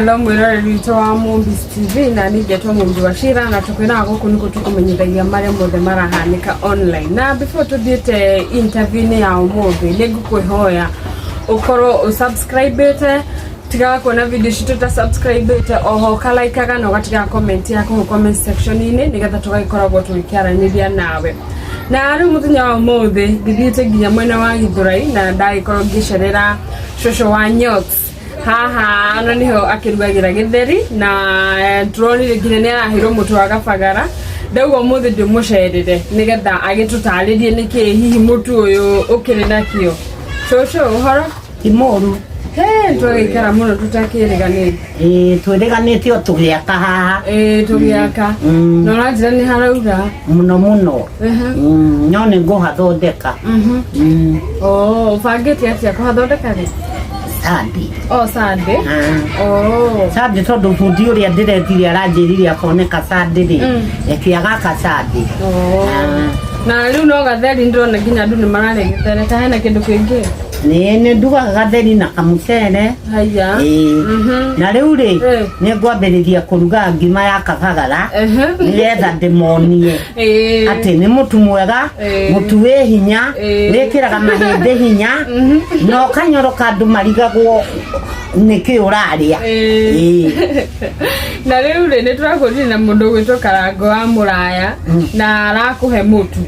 Hello mwĩroreri witũ wa Movies TV na niĩ ngetwo Mumbi wa Shira na tũkwĩraga gũkũ nĩkuo tũkũmenyithagia marĩa mothe marahanĩka online. Na before tũthiĩte interview-inĩ ya ũmũthĩ nĩ ngũkwĩhoya ũkorwo ũsubscribĩte, tigaga kuona video citũ ta subscribĩte, oho ũkalaikaga na ũgatiga comment yaku hau comment section-inĩ nĩgetha tũgagĩkoragwo tũgĩkĩaranĩria nawe. Na rĩu mũthenya wa ũmũthĩ ngĩthiĩte nginya mwena wa Gĩthũrai na ndagĩkorwo ngĩcerera cũcũ wa Nyots. Haha ona niho akĩrugagĩra gĩtheri na tũronire nginya nĩ araheirwo mũtu wa kabagara. Ndauga ũmũthĩ ndĩmũcerere nĩgetha agĩtũtarĩrie nĩkĩ hihi mũtu ũyũ ũkĩrĩ nakĩo. Cũcũ, ũhoro? Ti mũru. He, twagĩikara mũno tũtakĩrĩganĩte. Ĩĩ, twĩrĩganĩte o tũgĩaka haha. Ĩĩ, tũgĩaka. Na ũranjĩra nĩ haraura. Mũno mũno. No nĩ ngũhathondeka. Oh, ũbangĩte atĩa kũhathondeka rĩ? Sunday. Oh, Sunday. Ah. Oh. Sunday tondũ bundi ũrĩa ndĩretire aranjĩrire akoneka Sunday rĩ. Reke agaka Sunday. Oh. Ah. Na rĩu no gatheri ndĩrona nginya andũ nĩ mararĩa gĩthere ka hena kĩndũ kĩngĩ? Nĩ nĩ ndugaga gatheri na kamucere. Haya. Ĩĩ. Na rĩu rĩ Eh. nĩ ngwambĩrĩria kũruga ngima ya kabagara Ehe. nĩgetha ndĩmonie Ĩĩ. atĩ nĩ mũtu mwega, Ĩĩ. mũtu wĩ hinya, Ĩĩ. wĩkĩraga mahĩndĩ hinya na ũkanyoroka andũ marigagwo nĩkĩ ũrarĩa. Ĩĩ. Ĩĩ. Na rĩu rĩ nĩ tũrakũrire na mũndũ ũgwĩtwo Karango wa Mũraya na arakũhe mũtu.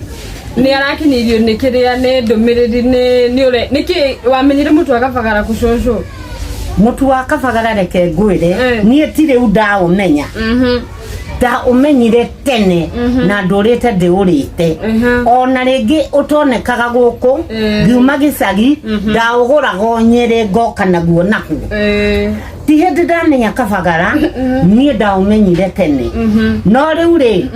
Nĩ arakinyĩirio nĩ kĩrĩa nĩ ndũmĩrĩri nĩ nĩ ũre nĩkĩ wamenyire mũtu wa kabagara kũ cũcũ? Mũtu wa kabagara reke ngwĩre, Eh. niĩ ti rĩu ndaũmenya, ndaũmenyire tene na ndũrĩte ndĩũrĩte. Ona rĩngĩ ũtonekaga gũkũ, ngiuma gĩcagi ndaũgũraga o Nyĩrĩ ngoka naguo nakuo. Ti hĩndĩ ndamenya kabagara, niĩ ndaũmenyire tene. No rĩu rĩ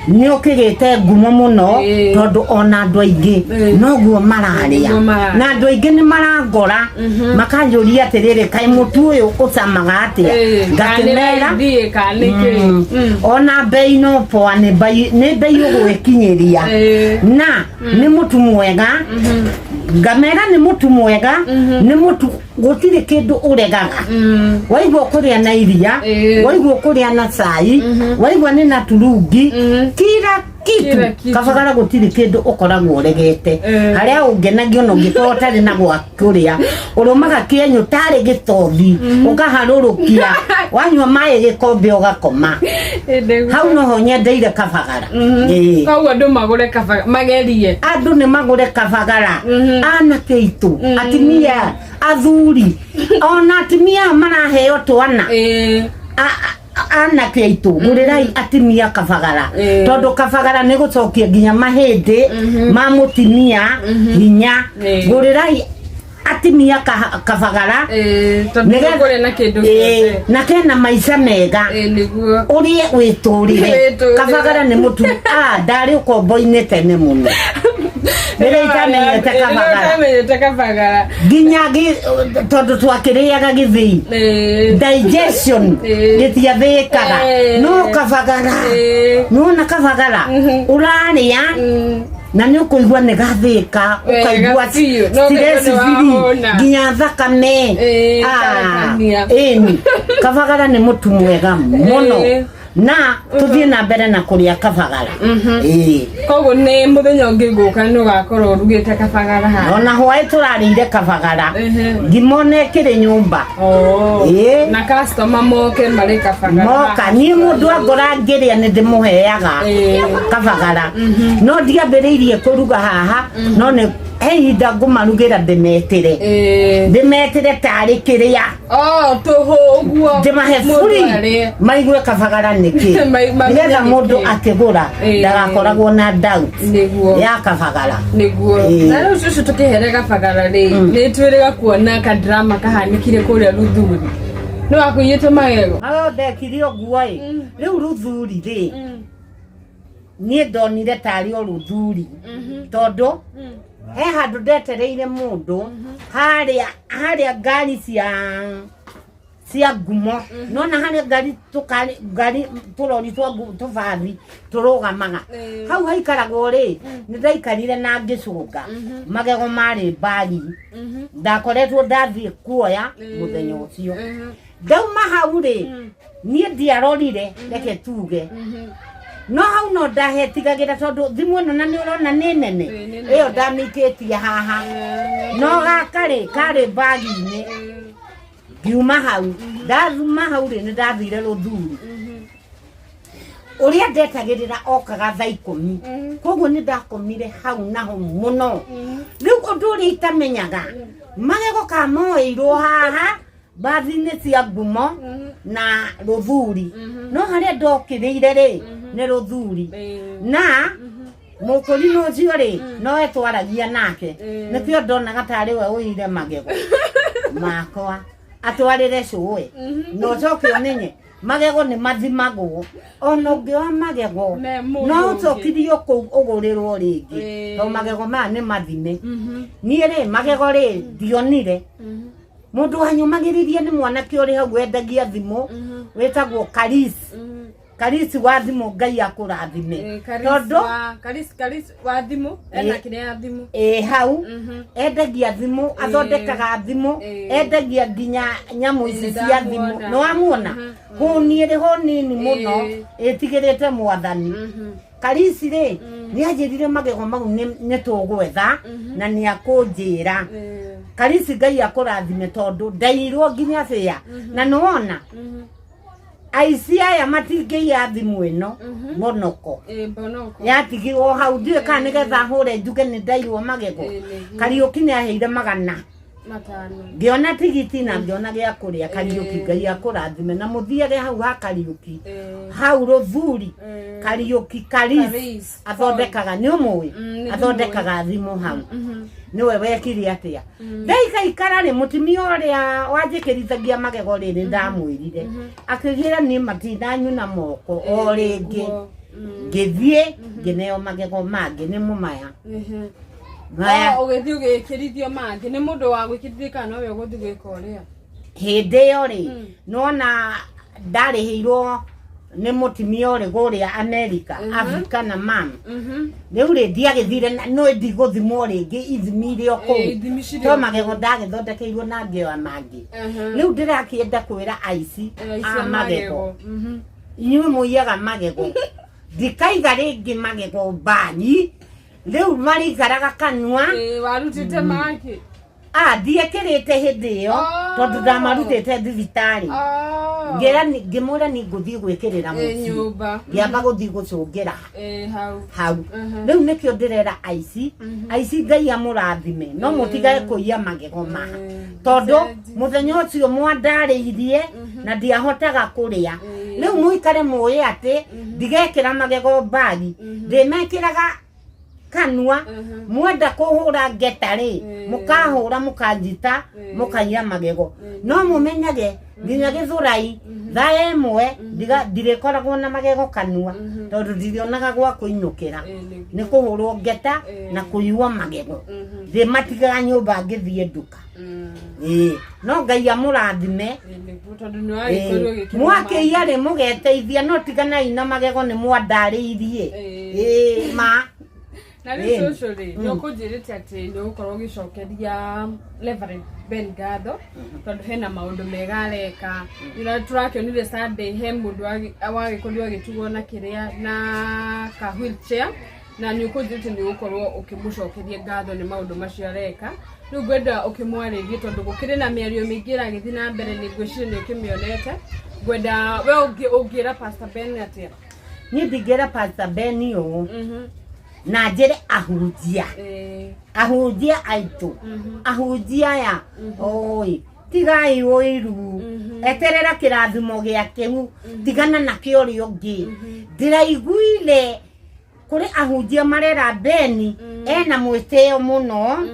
nĩ ũkĩgĩte ngumo mũno Ĩĩ. tondũ ona andũ aingĩ noguo mararĩa. Nĩguo mararĩa. Na andũ aingĩ nĩ marangora makanjũria atĩrĩrĩ, kaĩ mũtu ũyũ ũcamaga atĩa? Ngakĩmera Ngakĩmera kana nĩkĩ? Ona mbei no poa, nĩ mbei nĩ mbei ũgwĩkinyĩria na nĩ mũtu mwega. Ngamera nĩ mũtu mwega, nĩ mũtu gũtirĩ kĩndũ ũregaga. Waigua kũrĩa na iria, waigua kũrĩa na cai, waigua nĩ na turungi, kila kitu. Kila kitu. Kabagara gũtirĩ kĩndũ ũkoragwo ũregete. Harĩa ũngenagia ona ũngĩkorwo ũtarĩ na gwa kũrĩa, ũrũmaga kĩenyũ tarĩ gĩtothi ũkaharũrũkia, wanyua maĩ gĩkombe ũgakoma. Hau noho nyendeire kabagara. Ĩĩ. Koguo andũ magũre kabagara magerie. Andũ nĩ magũre kabagara, anake aitũ, atimia, athuri, ona atimia aya maraheo twana. Anake aitũ, gũrĩrai atimia kabagara tondũ kabagara nĩ gũcokia nginya mahĩndĩ ma mũtimia hinya. Gũrĩrai atimia kabagara Tondũ nĩkũrĩ na kĩndũ Ĩĩ, gĩothe. Na kena maica mega. Ĩĩ, nĩguo. Ũrĩe wĩtũrĩre. Wĩtũrĩre. Kabagara nĩ mũtu. Ah, ndarĩ ũkombo-inĩ tene mũno rĩrĩa itamenyete Rĩrĩa kabagara. ũtamenyete kabagara. Nginya tondũ twakĩrĩaga gĩthĩi, digestion gĩtiathĩĩkaga. No kabagara, nĩwona kabagara ũrarĩa na nĩ ũkũigua nĩ gathĩka, Wega ũkaigua biũ, no ũkaigua stress nĩ free, wahũna. nginya thakame. Ĩĩ, Ah, ĩkarekania. ĩni kabagara nĩ mũtu mwega mũno na tũthiĩ na mbere na kũrĩa kabagara. Ĩĩ. Koguo nĩ mũthenya ũngĩ ngũka nĩ ũgakorwo ũrugĩte kabagara haha. Ona hwaĩ tũrarĩire kabagara. Ngima ona ĩkĩrĩ nyũmba. Oh. Ĩĩ. Na customer moke marĩ kabagara. Moka niĩ mũndũ angora ngĩrĩa nĩ ndĩmũheaga kabagara. No ndiambĩrĩirie kũruga haha, no nĩ he ihinda ngũmarugĩra ndĩmetĩre, ndĩmetĩre tarĩ kĩrĩa. Oh, tũhũ ũguo. Ndĩmahe Mũndũ free arĩe. maigue kabagara nĩkĩ, Mamenye nĩgetha mũndũ nĩkĩ. akĩgũra ndagakoragwo na doubt ya kabagara. Nĩguo. Na rĩu cũcũ tũkĩhere kabagara rĩ, nĩ twĩrĩga kuona ka drama kahanĩkire kũrĩa Ruthuri. Nĩ wakũiyĩte magego. Magego ndekire ũguo ĩ. Rĩu Ruthuri rĩ, niĩ ndonire tarĩ o Ruthuri tondũ he handũ ndetereire mũndũ harĩa harĩa ngari cia ngumo, nona harĩa ngari tũkari ngari tũrori twa tũbathi tũrũgamaga, hau haikaragwo rĩ, nĩ ndaikarire na ngĩcũnga magego marĩ mbagi ndakoretwo ndathiĩ kuoya mũthenya ũcio. Ndauma hau rĩ, niĩ ndiarorire, reke tuge, no hau no ndahetigagĩra tondũ thimũ ĩno na nĩ ũrona nĩ nene. Ĩĩ, nĩ nene. Ĩyo ndamĩikĩtie haha, no gaka rĩ karĩ mbagi-inĩ. Ngiuma hau, ndathuma hau rĩ, nĩ ndathire rũthuri ũrĩa ndetagĩrĩra okaga thaa 10. Koguo nĩ ndakomire hau naho mũno. Rĩu ũndũ ũrĩa itamenyaga, magego kamoĩirwo haha mbathi-inĩ cia ngumo na rũthuri, no harĩa ndokĩrĩire rĩ nĩ rũthuri na mũkũrinũ ũcio rĩ no etwaragia nake. Nĩkĩo ndonaga tarĩ we ũire magego makwa atwarĩre cũĩ. Na ũcoke ũmenye magego nĩ mathimagwo, ona ũngĩoa magego Me mũndũ no ũngĩ. ũcokirio kũu ũgũrĩrwo rĩngĩ, tondũ magego maya nĩ mathime. Niĩ rĩ, magego rĩ, ndionire mũndũ wanyũmagĩrĩria nĩ mwanake ũrĩ hau wendagia thimũ wĩtagwo Karisi. Karisi wa thimũ, Ngai akũrathime. Tondũ Karis wa thimũ ena kĩrĩa ya thimũ. Ĩ hau endagia thimũ, athondekaga thimũ, endagia nginya nyamũ ici Ĩ, cia thimũ. ndamuona. Nĩ wamuona hũni ĩrĩ ho nini mũno, ĩtigĩrĩte mwathani. Karisi rĩ, nĩ anjĩrire magego mau nĩ tũgwetha na nĩ akũnjĩra. Karisi, Ngai akũrathime, tondũ ndairwo nginya bĩa na nĩwona aici aya matingĩiya thimũ ĩno monoko. Mbonoko. Yatigirwo hau, ndiũĩ kana nĩgetha hũre njuge nĩ ndairwo magego. Nĩguo. Kariũki nĩ aheire magana 5. Ngĩona tigiti na ngĩona gĩa kũrĩa. Kariũki, Ngai akũrathime, na mũthiage hau ha Kariũki, hau rũthuri. Kariũki Karis. Karis. Athondekaga, nĩ ũmũĩ? Nĩ. Athondekaga thimũ hau. Nĩwe wekire atĩa? Ndaikaikara rĩ, mũtumia ũrĩa wanjĩkĩrithagia magego rĩ, nĩ ndamwĩrire, akĩgĩra niĩ matindanyuna moko o rĩngĩ. Ngĩthiĩ ngĩneo magego mangĩ, nĩ mũmaya maya. Ũgĩthiĩ ũgĩkĩrithio mangĩ nĩ mũndũ wa gwĩkĩrithia kana nowe ũgũthiĩ gwĩka ũrĩa? Hĩndĩ ĩyo rĩ, nona ndarĩhĩirwo nĩ mũtumia ũrĩ kũrĩa America, Africa na mam. Rĩu rĩ, ndiagĩthire no ndigũthimwo rĩngĩ ithimi irĩ o kũu. Ithimi cirĩ to o magego ndagĩthondekeirwo na ngĩoya mangĩ. Rĩu ndĩrakĩenda kwĩra aici Aici a a magego, inyuĩ mũiyaga magego, ndikaiga rĩngĩ magego mbagi, rĩu marĩikaraga kanua. Warutĩte mangĩ? Ah, ndiekĩrĩte hĩndĩ ĩyo. Tondũ ndamarutĩte thibitarĩ. Ngĩra ngĩmwĩra ni ngũthiĩ gwĩkĩrĩra mũciĩ. Nyũmba. Ngĩamba gũthiĩ gũcũngĩra Hau. Hau. Rĩu nĩkĩo ndĩrera aici, aici, Ngai amũrathime, no mũtigage kũiya magego ma, tondũ cenji. Mũthenya ũcio mwandarĩirie na ndiahotaga kũrĩa. Rĩu mũikare mũĩ atĩ ndigekĩra magego mbagi, ndĩmekĩraga kanua. Mwenda kũhũra ngeta rĩ, mũkahũra mũkanjita, mũkaiya magego, no mũmenyage nginya gĩthũrai thaa 1 ndirĩkoragwo na magego kanua, tondũ ndirĩonaga gwa kũinũkĩra. Nĩguo. Nĩ kũhũrwo ngeta na kũiywo magego, ndĩmatigaga nyũmba ngĩthiĩ nduka. Ĩĩ, no Ngai amũrathime. Nĩguo, tondũ nĩ wagĩkorirwo ũgĩkĩrwo. Mwakĩiya rĩ, mũgeteithia, no tiganai na magego, nĩ mwandarĩirie. Ĩĩ ma. Na rĩu cũcũ rĩ, nĩ ũkũnjĩrĩte atĩ nĩ ũgũkorwo ũgĩcokeria Reverend Ben ngatho, tondũ hena maũndũ mega areka. Nĩ tũrakĩonire Sunday he mũndũ wagĩkorirwo agĩtugwo na kĩrĩa na ka wheelchair, na nĩ ũkũnjĩrĩte nĩ ũgũkorwo ũkĩmũcokeria ngatho nĩ maũndũ macio areka. Rĩu ngwenda ũkĩmwarĩrie, tondũ gũkĩrĩ na mĩario mĩingĩ ĩragĩthiĩ na mbere, nĩ ngwĩciria nĩ ũkĩmĩonete. Ngwenda we ũngĩra Pastor Ben atĩa? Niĩ ndingĩra Pastor Ben ũũ, na njĩre ahunjia, ahunjia aitũ, ahunjia aya oi, tigai ũiru, eterera kĩrathimo gĩa kĩu, tigana na kĩa ũrĩa ũngĩ. Ndĩraiguire kũrĩ ahunjia marera Beni ena mwĩtĩo mũno,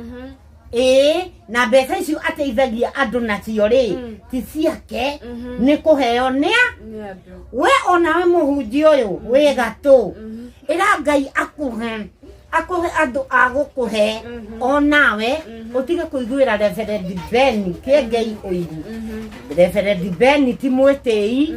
ĩĩ, na mbeca icio ateithagia andũ nacio rĩ, ti ciake, nĩ kũheo nĩa Nĩ andũ. We onawe mũhunjia ũyũ wĩ gatũ, ĩra Ngai akũhe, akũhe andũ a gũkũhe, onawe ũtige kũiguĩra Reverend Ben Kĩengei ũiru. Reverend Ben ti mwĩtĩi,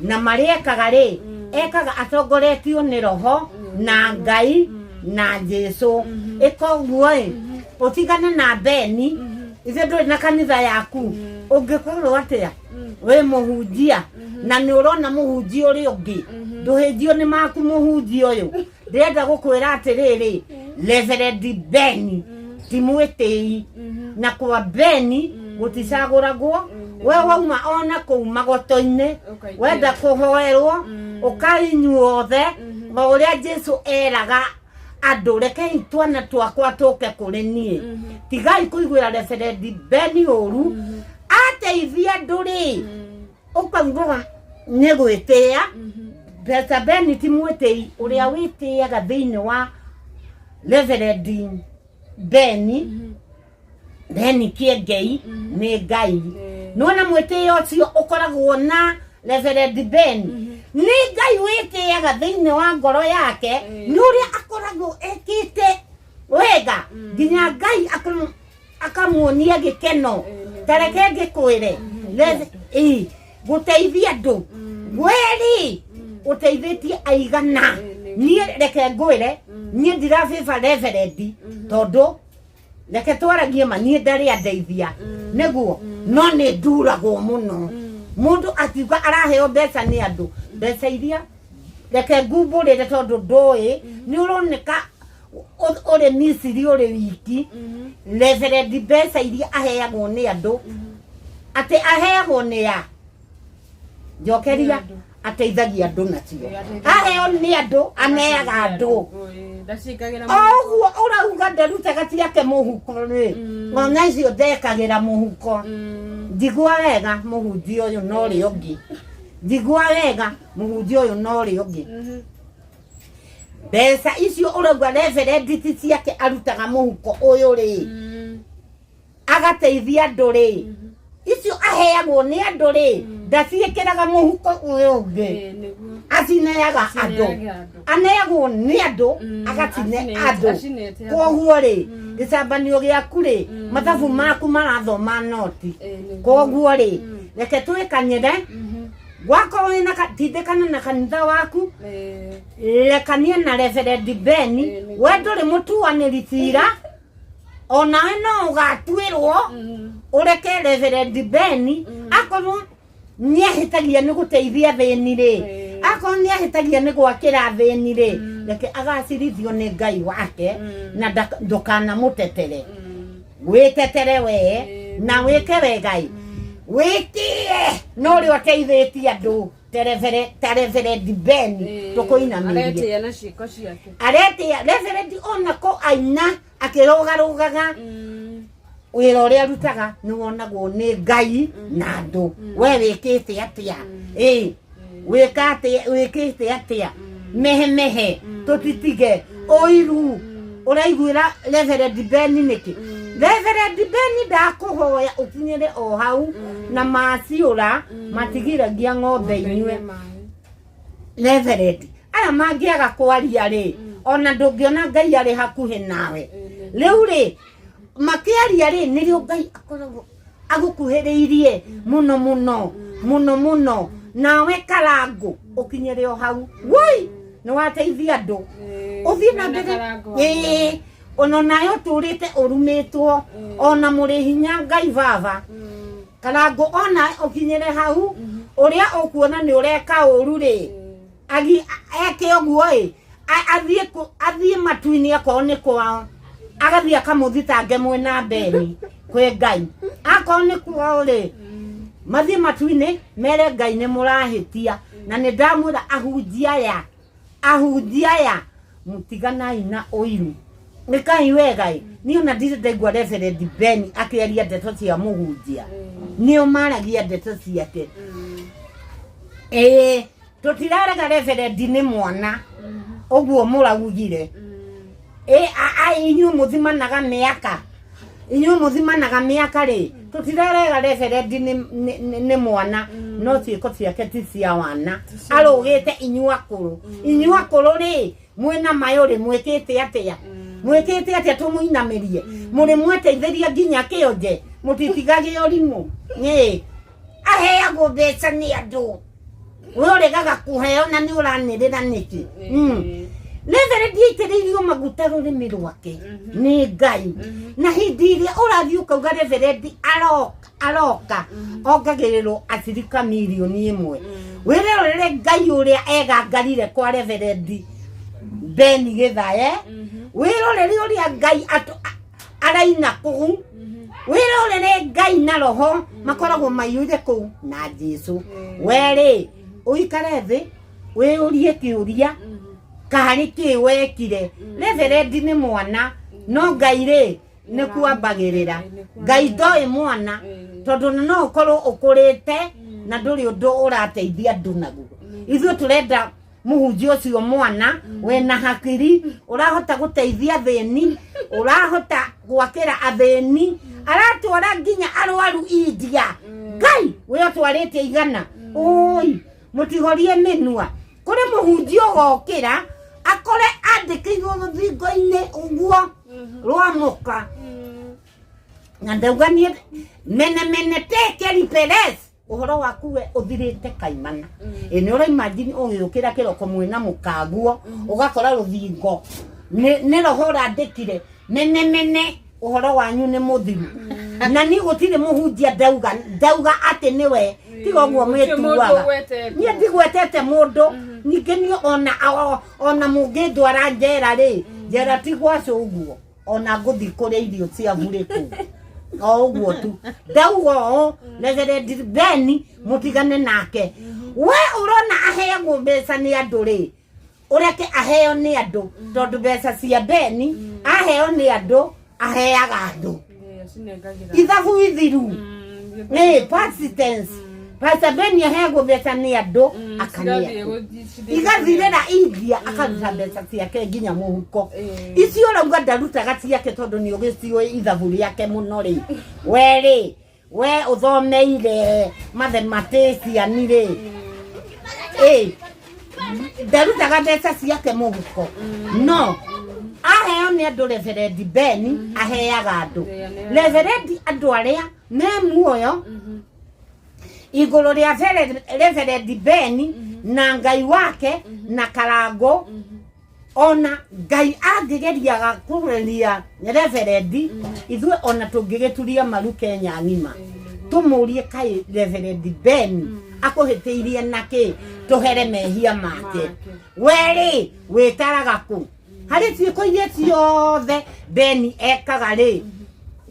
na marĩa ekaga rĩ, ekaga atongoretio nĩ roho na Ngai na Jesu. Ĩka ũguo ĩ, ũtigane na Beni. Ithe ndũrĩ na kanitha yaku, ũngĩkorwo atĩa? Wĩ mũhunjia na nĩ ũrona mũhunjia ũrĩa ũngĩ ndũhĩnjio nĩ maku mũhunjia ũyũ ndĩrenda gũkwĩra atĩrĩrĩ Reverend Ben ti mwĩtĩi na kwa Ben gũticagũragwo we wauma ona kũu magoto-inĩ Ũkaingĩra. Wenda kũhoerwo ũkai inyuothe o ũrĩa Jesu eraga andũ rekei twana twakwa tũke kũrĩ niĩ tigai kũiguĩra Reverend Ben ũru ateithia andũ rĩ ũkaugaga nĩ gwĩtĩĩa mbeca Ben ti mwĩtĩi ũrĩa wĩtĩaga thĩinĩ wa Reverend Ben Ben Kĩengei nĩ Ngai nĩwona mwĩtĩo ũcio ũkoragwo na Reverend Ben nĩ Ngai wĩtĩaga thĩinĩ wa ngoro yake nĩ ũrĩa akoragwo ekĩte wega nginya Ngai akamuonia gĩkeno ta reke ngĩkwĩre ĩ, gũteithia andũ weri ũteithĩtie aigana niĩ reke ngwĩre niĩ ndirabĩba Reverend tondũ reke twaragie ma niĩ ndarĩ andeithia nĩguo no nĩ nduragwo mũno mũndũ akiuga araheo mbeca nĩ andũ mbeca iria reke ngumbũrĩre tondũ ndũĩ nĩ ũroneka ũrĩ Misiri ũrĩ wiki Reverend mbeca iria aheagwo nĩ andũ atĩ aheagwo nĩ ya njokeria ateithagia andũ nacio aheo nĩ andũ aneaga andũ Ndacikagĩra o ũguo ũrauga ndarutaga ciake mũhuko rĩ ona icio ndekagĩra mũhuko njigua wega mũhunjia ũyũ na ũrĩa ũngĩ njigua wega mũhunjia ũyũ na ũrĩa ũngĩ mbeca icio ũrauga Reverend ti ciake arutaga mũhuko ũyũ rĩ agateithia andũ rĩ icio aheagwo nĩ andũ rĩ ndaciĩkĩraga mũhuko ũyũ ũngĩ Nĩguo acineaga andũ Acineaga andũ. Aneagwo nĩ andũ agacine Acinete- andũ acinete andũ. Koguo rĩ gĩcambanio gĩaku rĩ mathabu maku marathoma noti Nĩguo. Koguo rĩ reke twĩkanyĩre gwakorwo wĩna tindĩkana na kanitha waku lekania na Reverend Ben Nĩguo. We ndũrĩ mũtuanĩri cira onawe no ũgatuĩrwo ũreke Reverend Ben akorwo nĩahĩtagia nĩ gũteithia thĩni rĩ akorwo nĩahĩtagia nĩ gwakĩra thĩni rĩ reke agacirithio nĩ Ngai wake na ndũkanamũtetere wĩtetere we na wĩke wegai wĩtĩe na ũrĩa ũteithĩtie andũ ta Reverend Ben tũkũinamĩrie Aretĩĩa na ciĩko ciake. Aretĩa Reverend onako aina akĩrũgarũgaga wĩra ũrĩa arutaga nĩ wonagwo nĩ Ngai na andũ we wĩkĩte atĩa ĩ wĩka atĩa wĩkĩte atĩa mehe mehe tũtitige ũiru ũraiguĩra Reverend Ben nĩkĩ Reverend Ben ndakũhoya ũkinyĩre o hau na maciũra matigiragia ng'ombe inyue Reverend aya mangĩaga kwaria rĩ ona ndũngĩona Ngai arĩ hakuhĩ nawe rĩu rĩ makĩaria rĩ nĩrĩo Ngai akoragwo agũkuhĩrĩirie mũno mũno mũno mũno nawe Karangũ ũkinyĩre o hau woi nĩ wateithia andũ ũthiĩ na mbere ĩĩ ona nawe ũtũrĩte ũrumĩtwo ona mũrĩ hinya Ngai baba Karangũ ona ũkinyĩre hau ũrĩa ũkuona nĩ ũreka ũru rĩ agi eke ũguo ĩ athiĩ athiĩ matu-inĩ akorwo nĩ kwao agathiĩ akamũthitange mwena Beni kwĩ Ngai akorwo nĩ kwao rĩ mathiĩ matu-inĩ mere Ngai nĩ mũrahĩtia na nĩ ndamwĩra ahunjia aya ahunjia aya mũtiganai na ũiru nĩkai wega ĩ niĩ ona ndirĩ ndaigua Reverend Ben akĩaria ndeto cia mũhunjia nĩo maragia ndeto ciake ĩĩ tũtirarega Reverend nĩ mwana ũguo mũraugire ĩ inyuĩ mũthimanaga mĩaka inyuĩ mũthimanaga mĩaka rĩ tũtirarega Reverend nĩ mwana no ciĩko ciake ti cia wana arũgĩte inyuĩ akũrũ inyuĩ akũrũ rĩ mwĩna mayũ rĩ mwĩkĩte atĩa mwĩkĩte atĩa tũmũinamĩrie mũrĩ mweteithĩria nginya kĩonje mũtitigage ũrimũ ĩ aheagwo mbeca nĩ andũ we ũregaga kũheo na nĩ ũranĩrĩra nĩkĩ. Reverend aitĩrĩirio maguta rũrĩmĩ rwake nĩ Ngai. Na hĩndĩ ĩrĩa ũrathiĩ ũkauga reverend aroka aroka ongagĩrĩrwo acirika mirioni 1. Wĩrorere Ngai ũrĩa egangarire kwa Reverend Ben Gĩthae. Wĩrorere ũrĩa Ngai araina kũu. Wĩrorere Ngai na roho makoragwo maiyũire kũu na Jesu. Werĩ ũikare thĩ wĩyũrie kĩũria karĩ kĩ wekire. Reverend nĩ mwana, no Ngai rĩ nĩ kwambagĩrĩra. Ngai ndoĩ mwana, tondũ no ũkorwo ũkũrĩte na ndũrĩ ũndũ ũrateithia andũ naguo. Ithuĩ tũrenda mũhunjia ũcio mwana wĩna hakiri, ũrahota gũteithia athĩni, ũrahota gwakĩra athĩni, aratwara nginya arwaru India. Ngai we ũtwarĩte igana ũi mũtigorie mĩnua. Kũrĩ mũhunjia ũgokĩra akore andĩkĩirwo rũthingo-inĩ ũguo rwa mũka na ndauga niĩ mene mene tekeri peres ũhoro waku we ũthirĩte kaimana. Ĩ nĩ ũra imagine ũgĩũkĩra kĩroko mwĩna mũkaguo ũgakora rũthingo nĩ roho ũrandĩkire mene mene ũhoro wanyu nĩ mũthiru. Na niĩ gũtirĩ mũhunjia ndauga ndauga atĩ nĩwe, tiga ũguo. Gũtirĩ mũndũ mwĩtuaga. ũgwetete. Niĩ ndigwetete mũndũ. Ningĩ niĩ ona mũngĩndwara njera rĩ, njera ti gwaco ũguo, ona ngũthiĩ kũrĩa irio cia burĩ kũu o ũguo tu. Ndauga ũũ, Reverend Ben mũtigane nake. We ũrona aheagwo mbeca nĩ andũ rĩ, ũreke aheo nĩ andũ, tondũ mbeca cia Beni aheo nĩ andũ aheaga andũ. Acinengagĩra. Ithabu ithiru nĩ past tense. Pastor Beni aheagwo mbeca nĩ andũ akane cigathiĩ andũ igathirĩra. Igathirĩra India, akaruta mbeca ciake nginya mũhuko. Icio ũrauga ndarutaga ciake tondũ nĩ ũgĩciũĩ ithabu rĩake mũno rĩ. We rĩ, we ũthomeire mathematician rĩ, ĩ ndarutaga mbeca ciake mũhuko, no aheo nĩ andũ. Reverend Beni aheaga andũ. Reverend, andũ arĩa me muoyo igũrũ rĩa Reverend Beni na Ngai wake na karango, ona Ngai angĩgeriaga kũgeria Reverend, ithuĩ ona tũngĩgĩturia maru Kenya ng'ima tũmũrie kaĩ Reverend Ben akũhĩtĩirie nakĩ, tũhere mehia make. Werĩ wĩtaraga kũ harĩ ciĩko iria ciothe Beni ekaga rĩ?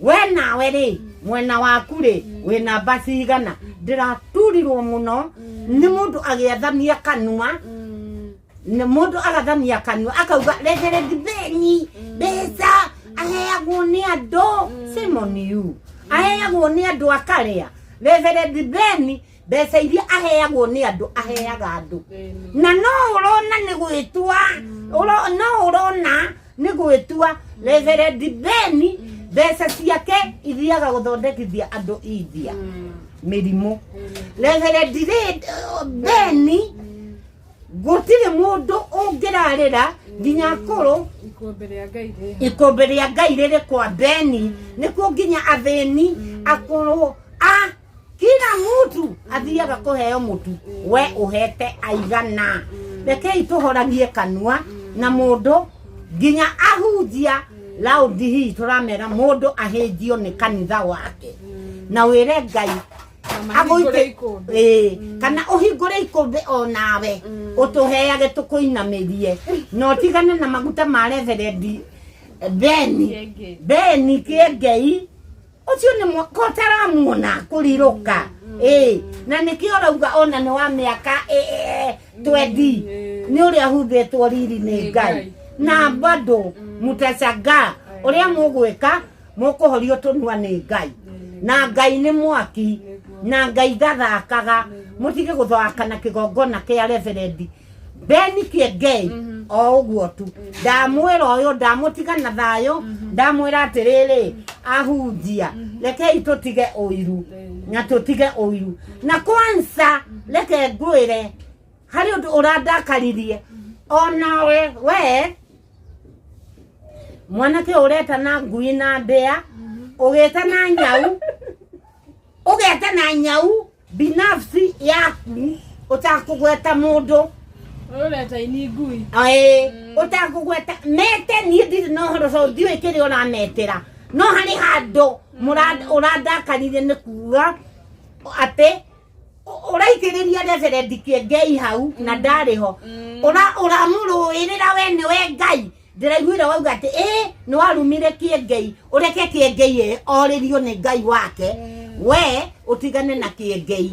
We nawe rĩ, mwena waku rĩ, wĩ namba cigana? Ndĩraturirwo mũno nĩ mũndũ agĩathamia kanua, nĩ mũndũ agathamia kanua akauga Reverend Beni mbeca aheagwo nĩ andũ. Shame on you. Aheagwo nĩ andũ akarĩa? Reverend Beni mbeca iria aheagwo nĩ andũ aheaga andũ, na no ũrona nĩ gwĩtua no ũrona nĩ gwĩtua. Reverend Beni mbeca ciake ithiaga gũthondekithia andũ India mĩrimũ. Reverend Beni gũtirĩ mũndũ ũngĩrarĩra nginya akũrũ. Ikũmbĩ rĩa Ngai rĩ Ikũmbĩ rĩa Ngai rĩrĩ kwa Beni, nĩkuo nginya athĩni, akũrũ, a kila mutu athiaga kũheo mũtu. We ũhete aigana? Rekei tũhoragie kanua na mũndũ nginya ahunjia raundi hii tũramera mũndũ ahĩnjio nĩ kanitha wake na wĩre Ngai Na mahingũre ikũmbĩ. Ĩĩ, kana ũhingũre ikũmbĩ o nawe ũtũheage tũkũinamĩrie, na ũtigane na maguta ma Reverend Beni. Kĩengei. Beni Kĩengei ũcio nĩ kotaramuona kũrirũka. Ĩĩ, na nĩkĩo ũrauga ona nĩ wa mĩaka 20 nĩ ũrĩa humbĩtwo riri nĩ Nĩ Ngai. Ngai. Na bado mũtacanga ũrĩa mũgwĩka, mũkũhorio tũnua nĩ Ngai, na Ngai nĩ mwaki na Ngai ndathakaga. Mũtige gũthaka na kĩgongona kĩa Reverend Beni Kĩengei. O ũguo tu ndamwĩra ũyũ, ndamũtiga na thayũ, ndamwĩra atĩrĩrĩ, ahunjia, rekei tũtige ũiru na tũtige ũiru. Na kwanza reke ngwĩre harĩ ũndũ ũrandakaririe onawe, we mwanake ũreta na ngui na mbĩa, ũgĩta na nyau, ũgeta na nyau binafsi yaku ũtakũgweta mũndũ. Ũreta ini ngui. Ĩĩ, ũtakũgweta mete niĩ ndirĩ na ũhoro tondũ ndiũĩ kĩrĩa ũrametĩra no harĩ handũ ũrandakarire nĩ kuga atĩ ũraitĩrĩria Reverend Kĩengei hau na ndarĩ ho ũramũrũĩrĩra we nĩwe Ngai ndĩraiguire wauga atĩ ĩ nĩ warumire Kĩengei ũreke Kĩengei orĩrio nĩ Ngai wake we ũtigane na Kĩengei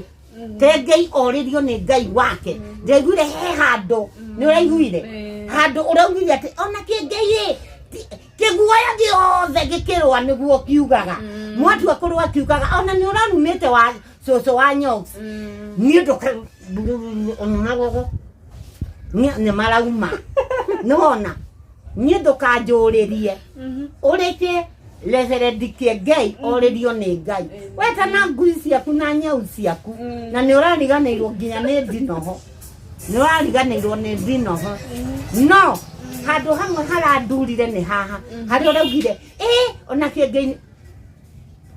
Kĩengei orĩrio nĩ Ngai wake ndĩraiguire he handũ nĩ ũraiguire handũ ũraugire atĩ ona Kĩengei ĩ kĩguoya gĩothe gĩkĩrũa nĩguo kiugaga mwatua kũrũa kiugaga ona nĩ ũrarumĩte wa cũcũ wa nyox niĩ ndũka magogo nĩ marauma nĩwona niĩ ndũkanjũrĩrie ũrĩke Reverend Kĩengei orĩrio nĩ Ngai weta na ngui ciaku na nyau ciaku na nĩ ũrariganĩirwo nginya nĩ ndinoho nĩ ũrariganĩirwo nĩ ndinoho no handũ hamwe harandurire nĩ haha harĩa ũraugire ĩ ona Kĩengei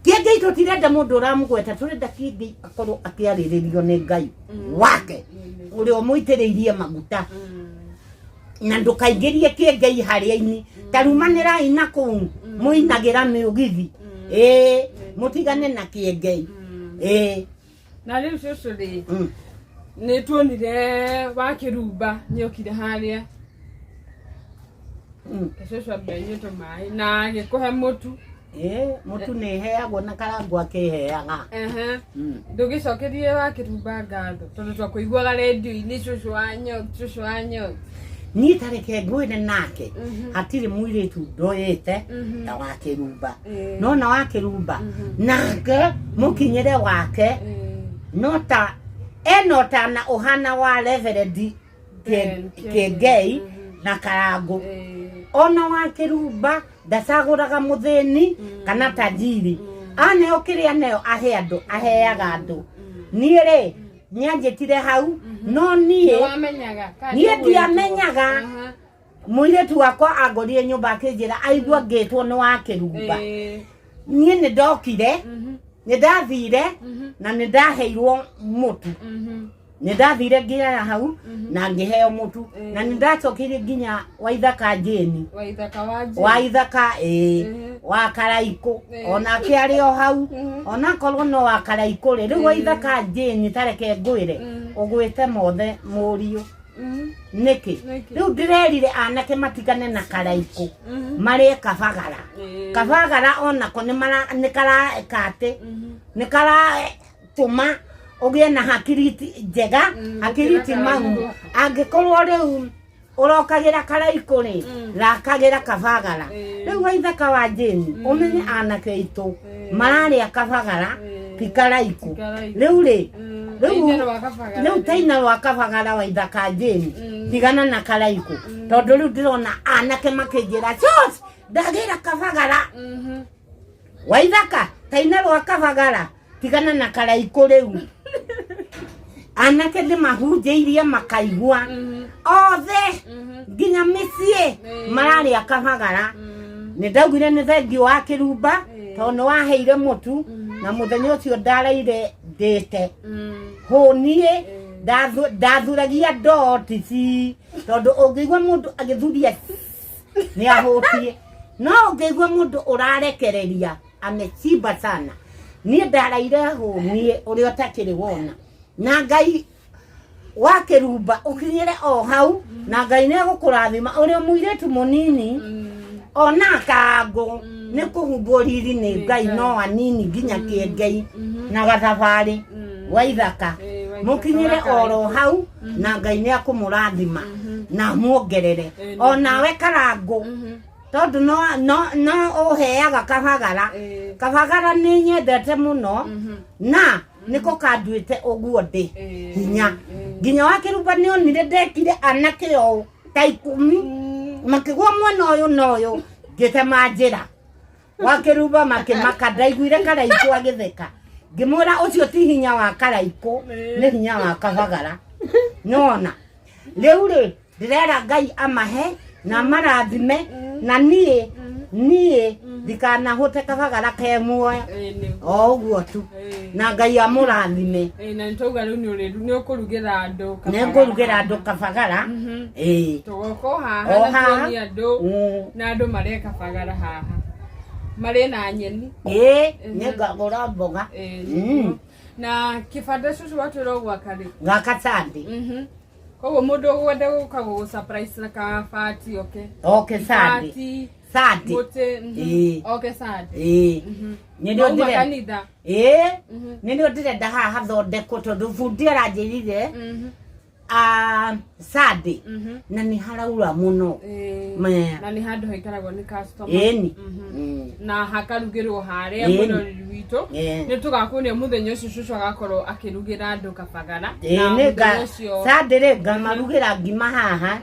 Kĩengei tũtirenda mũndũ ũramũgweta tũrenda Kĩengei akorwo akĩarĩrĩrio nĩ Ngai wake ũrĩa ũmũitĩrĩirie maguta na ndũkaingĩrie Kĩengei harĩa-inĩ ta rumanĩrai na kũu mũinagĩra mĩũgithi ĩĩ mũtigane na Kĩengei ĩĩ Na rĩu cũcũ rĩ nĩ tuonire wa Kĩrumba nĩokire harĩa cũcũ ambe anyue tũmaĩ na agĩkũhe mũtu. Ĩĩ, mũtu nĩ heagwo na karangũ akĩheaga. Ehe. Ndũgĩcokerie wa Kĩrumba ngatho tondũ twakũiguaga rendio-inĩ cũcũ wa nyoki cũcũ wa nyoki. Niĩ ta reke ngwĩre nake hatirĩ mũirĩtu ndoyĩte ta wa Kĩrumba. Nona wa Kĩrumba nake mũkinyĩre wake no ta ena ũtana ũhana wa Reverend Ben Kĩengei na Karangũ. Ona wa Kĩrumba ndacagũraga mũthĩni kana tajiri aneo kĩrĩa neo ahe andũ aheaga andũ niĩ rĩ nĩanjĩtire hau no niĩ Nĩwamenyaga kana niĩ nĩũgwĩtwo? ndiamenyaga. Aha. Mũirĩtu wakwa angorire nyũmba akĩnjĩra aigua ngĩtwo nĩ wa Kĩrumba. Niĩ nĩ ndokire nĩ ndathire na nĩ ndaheirwo mũtu nĩ ndathire ngĩoya hau na ngĩheo mũtu na nĩ ndacokeirie nginya Waithaka Jane Waithaka wa Jane. Waithaka ĩĩ wa Karaikũ onake arĩ o hau onakorwo no wa Karaikũ rĩ rĩu Waithaka Jane tareke ngwĩre ũgwĩte mothe mũriũ nĩkĩ Nĩkĩ? rĩu ndĩrerire anake matigane na Karaikũ marĩe kabagara kabagara onako nĩ mara- nĩ kareka atĩ nĩ karatũma ũgĩe na hakiri njega hakiri ti gũkĩra mau Karaikũ. angĩkorwo rĩu ũrokagĩra Karaikũ rĩ rakagĩra kabagara rĩu Waithaka wa Jane ũmenye anake aitũ mararĩa kabagara ti Karaikũ Karaikũ. rĩu rĩ rĩu Taina rwa Kabagara rĩu rĩ. taina rwa Kabagara Waithaka Jane tigana na Karaikũ tondũ rĩu ndĩrona anake makĩnjĩra "Sos, ndagĩra kabagara Waithaka taina rwa Kabagara tigana na Karaikũ rĩu anake ndĩmahunjĩirie makaigua othe nginya mĩciĩ mararĩa kabagara nĩ ndaugire nĩ thengiũ wa Kĩrumba tondũ nĩ waheire mũtu na mũthenya ũcio ndareire ndĩte hũniĩ ndathuragia ndoo tici tondũ ũngĩigua mũndũ agĩthuria nĩ ahũtiĩ no ũngĩigua mũndũ ũrarekereria amechimba sana niĩ ndaraire hũniĩ ũrĩa ũtakĩrĩ wona na Ngai wa Kĩrumba ũkinyĩre o hau na Ngai nĩ egũkũrathima ũrĩa mũirĩtu mũnini ona kangũ nĩ kũhumbwo riri nĩ Ngai no anini nginya Kĩengei na gathabarĩ Waithaka mũkinyĩre oro hau na Ngai nĩ akũmũrathima na amuongerere onawe Karangũ tondũ no no no ũheaga kabagara kabagara nĩ nyendete mũno na nĩko kanduĩte ũguo ndĩ hinya nginya wa Kĩrumba nĩ onire ndekire anake ũũ ta 10 makĩgwa mwena ũyũ na ũyũ ngĩtema njĩra wa Kĩrumba makĩmaka ndaiguire Karaikũ agĩtheka ngĩmwĩra ũcio ti hinya wa Karaikũ nĩ hinya wa kabagara nĩwona rĩu rĩ ndĩrera Ngai amahe na amarathime na niĩ Niĩ ndikanahũte kabagara ke muoyo. Ĩĩ, nĩguo. O ũguo tu. Na Ngai amũrathime. Ĩĩ, na nĩtwauga rĩu nĩ ũkũrugĩra andũ kabagara. Nĩngũrugĩra andũ kabagara. Ĩĩ. Tũgoka o haha O na haha. tuonie andũ na andũ marĩe kabagara haha marĩe na nyeni. Ĩĩ, nĩngagũra mboga. Ĩĩ, nĩguo. Na kĩbanda cũcũ watwĩra ũgwaka rĩ? Gaka Sunday. Koguo mũndũ ũgwenda gũka gũgũ surprise na kabati oke. Oke Sunday. Ibati, Sunday. mũtĩ, Ĩĩ. Oke Sunday. Ĩĩ. Nĩrĩo Mauma ndĩrenda. kanitha. Ĩĩ. Nĩrĩo ndĩrenda haha hathondekwo tondũ bundi aranjĩrire Sunday na nĩ haraura mũno. Ĩĩ. Maya. Na nĩ handũ haikaragwo nĩ customer. Ĩni. Na hakarugĩrwo harĩa Ĩni. mwĩroreri witũ. Nĩ tũgakuonia mũthenya ũcio cũcũ agakorwo akĩrugĩra andũ kabagara. Ĩĩ, Na nĩ mũthenya nga ũcio Sunday rĩ ngamarugĩra ngima haha.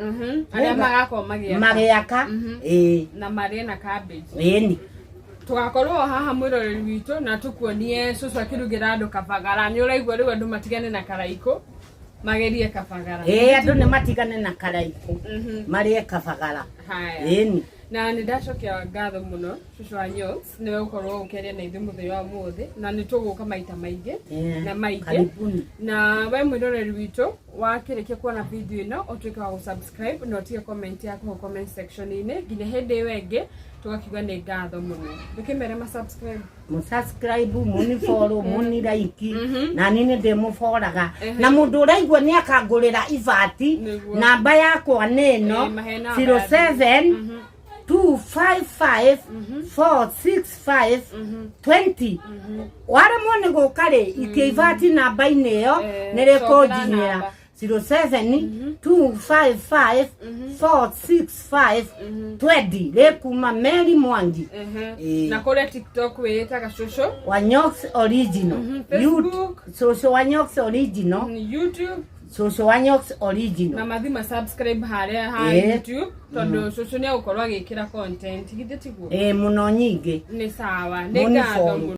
Arĩa magakorwo magĩaka. Magĩaka. Ĩĩ. Na marĩe na cabbage. Ĩni. Tũgakorwo o haha mwĩroreri witũ na tũkuonie cũcũ akĩrugĩra andũ kabagara. Nĩ ũraigua rĩu andũ matigane na karaikũ magerie kabagara. Ĩĩ, andũ nĩ matigane na karaikũ marĩe kabagara. Haya. Ĩni. Na nĩ ndacokia ngatho mũno cũcũ wa Nyox nĩwe gũkorwo ũkĩaria na ithuĩ mũthenya wa ũmũthĩ, na nĩ tũgũka maita maingĩ na maingĩ. Karibuni. Na we mwĩroreri witũ wakĩrĩkia kuona video ĩno ũtuĩke wa gũsubscribe na ũtige comment yaku hau comment section-inĩ nginya hĩndĩ ĩyo ĩngĩ tũgakiuga nĩ ngatho mũno. Ndũkĩmere ma subscribe. Mũsubscribe, mũni follow, mũni like, na niĩ nĩ ndĩmũboraga na mũndũ ũraigua nĩ akangũrĩra ibati. Nĩguo. Namba yakwa nĩ ĩno. Ĩĩ, mahe namba ya 07 255 465 20. Waremwo nĩ gũka rĩ, ikia ibati namba-inĩ ĩyo. Nĩ cokera rĩkũnjinyĩra. Namba. 07 255 465 20 rĩkuma Mary Mwangi. Ĩĩ. Na kũrĩa TikTok wĩĩtaga cũcũ wa Nyox Original. Facebook. Cũcũ wa Nyox Original. YouTube. Cũcũ wa Nyox Na Original. mathi ma subscribe harĩa ha YouTube tondũ cũcũ nĩ egũkorwo agĩkĩra content, githĩ tiguo? Ĩĩ, mũno nyingĩ. Nĩ sawa, nĩ Mũni ngatho follow. mũno.